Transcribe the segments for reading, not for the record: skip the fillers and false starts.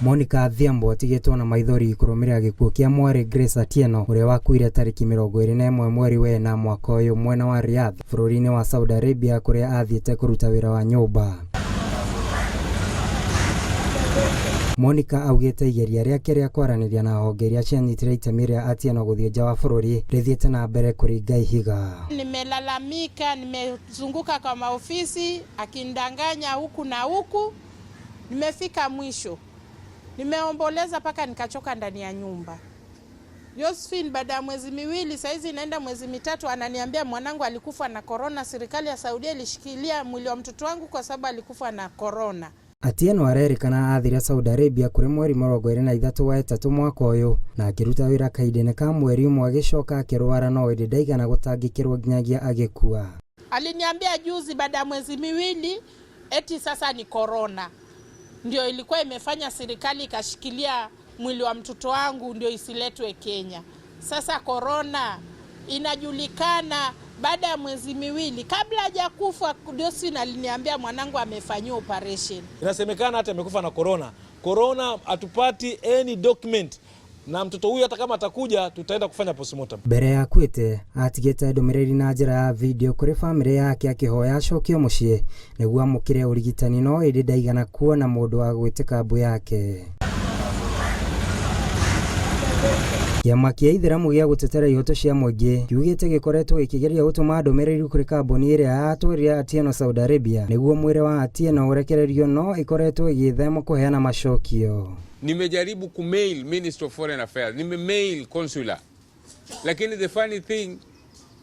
Monica Adhiambo atigĩtwo na maithori kũrũmĩrĩra gĩkuũ kĩa mwarĩ Grace Atieno ũrĩa wakuire tarĩki 21 mweri wa ĩna mwaka ũyũ mwena wa Riyadh bũrũri-inĩ wa Saudi Arabia kũrĩa athiĩte kũruta wĩra wa nyũmba. Monica augĩte igeria rĩake rĩa kwaranĩria na honge iria cianyitire itemi rĩa Atieno gũthiĩ nja wa bũrũri rĩthiĩte na mbere kũringa ihiga. Nimelalamika, nimezunguka kwa maofisi akinidanganya huku na huku, nimefika mwisho. Nimeomboleza mpaka nikachoka ndani ya nyumba. Josephine baada ya mwezi miwili, saizi inaenda mwezi mitatu, ananiambia mwanangu alikufa na korona. Serikali ya Saudia ilishikilia mwili wa mtoto wangu kwa sababu alikufa na korona. Atieno arerĩkana athire Saudi Arabia kũrĩ mweri 23 wa ĩtatũ mwaka ũyũ na akĩruta wĩra kahinda-inĩ ka mweri ũmwe agĩcoka akĩrwara no ĩndĩ ndaigana gũtangĩkĩrwo nginyagia agĩkua. Aliniambia juzi baada ya mwezi miwili eti sasa ni korona ndio ilikuwa imefanya serikali ikashikilia mwili wa mtoto wangu ndio isiletwe Kenya. Sasa korona inajulikana baada ya mwezi miwili, kabla hajakufa Josephine aliniambia mwanangu amefanyiwa operation. Inasemekana hata amekufa na corona. Corona hatupati any document na mtoto huyu hata kama atakuja tutaenda kufanya postmortem. Mbere ya akuĩte atigĩte ndũmĩrĩri na njĩra ya video kũrĩ bamĩrĩ yake akĩhoya acokio mũciĩ nĩguo amũkĩre ũrigitani no ĩndĩ ndaigana kuona mũndũ wa gwĩtĩka mbu yake. Kĩama kĩa Ithĩramu gĩa gũtetera ihoto cia mũingĩ kiugĩte gĩkoretwo gĩkĩgeria gũtũma ndũmĩrĩri kũrĩ kambuni ĩrĩa yatwarire Atieno Saudi Arabia nĩguo mwĩrĩ wa Atieno ũrekererio no ĩkoretwo ĩgĩthema kũheana macokio. Nimejaribu kumail Minister of Foreign Affairs, nimemail consular, lakini the funny thing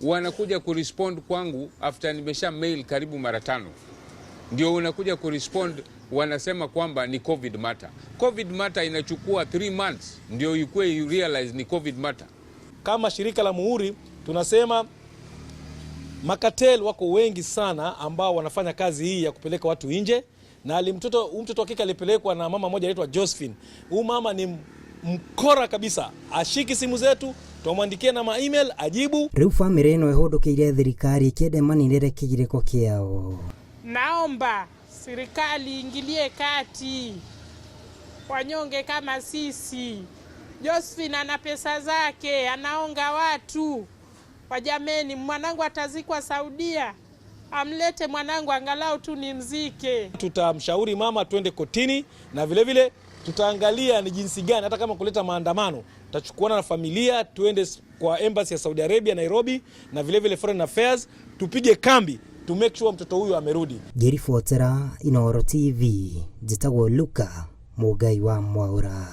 wanakuja kurespond kwangu after nimesha mail karibu mara tano, ndio unakuja kurespond, wanasema kwamba ni covid matter. Covid matter inachukua 3 months ndio ikuwe you realize ni covid matter. Kama shirika la Muhuri tunasema makatel wako wengi sana ambao wanafanya kazi hii ya kupeleka watu nje, na alimtoto huyu mtoto wa kike alipelekwa na mama moja anaitwa Josephine. Huyu mama ni mkora kabisa, ashiki simu zetu, tumwandikie na ma email ajibu. Rĩu bamĩrĩ ĩno ĩhũndũkĩire thirikari ĩkĩenda ĩmaninĩre kĩgirĩko kĩao. Naomba serikali ingilie kati, wanyonge kama sisi. Josephine ana pesa zake, anaonga watu. Wajameni, mwanangu atazikwa Saudia, amlete mwanangu angalau tu nimzike. Tutamshauri mama twende kotini, na vile vile tutaangalia ni jinsi gani, hata kama kuleta maandamano, tutachukuana na familia tuende kwa embassy ya Saudi Arabia Nairobi, na vile vile Foreign Affairs, tupige kambi to make sure mtoto huyu amerudi. Ngĩribotera Inooro TV, njĩtagwo Luka Mũngai wa Mwaũra.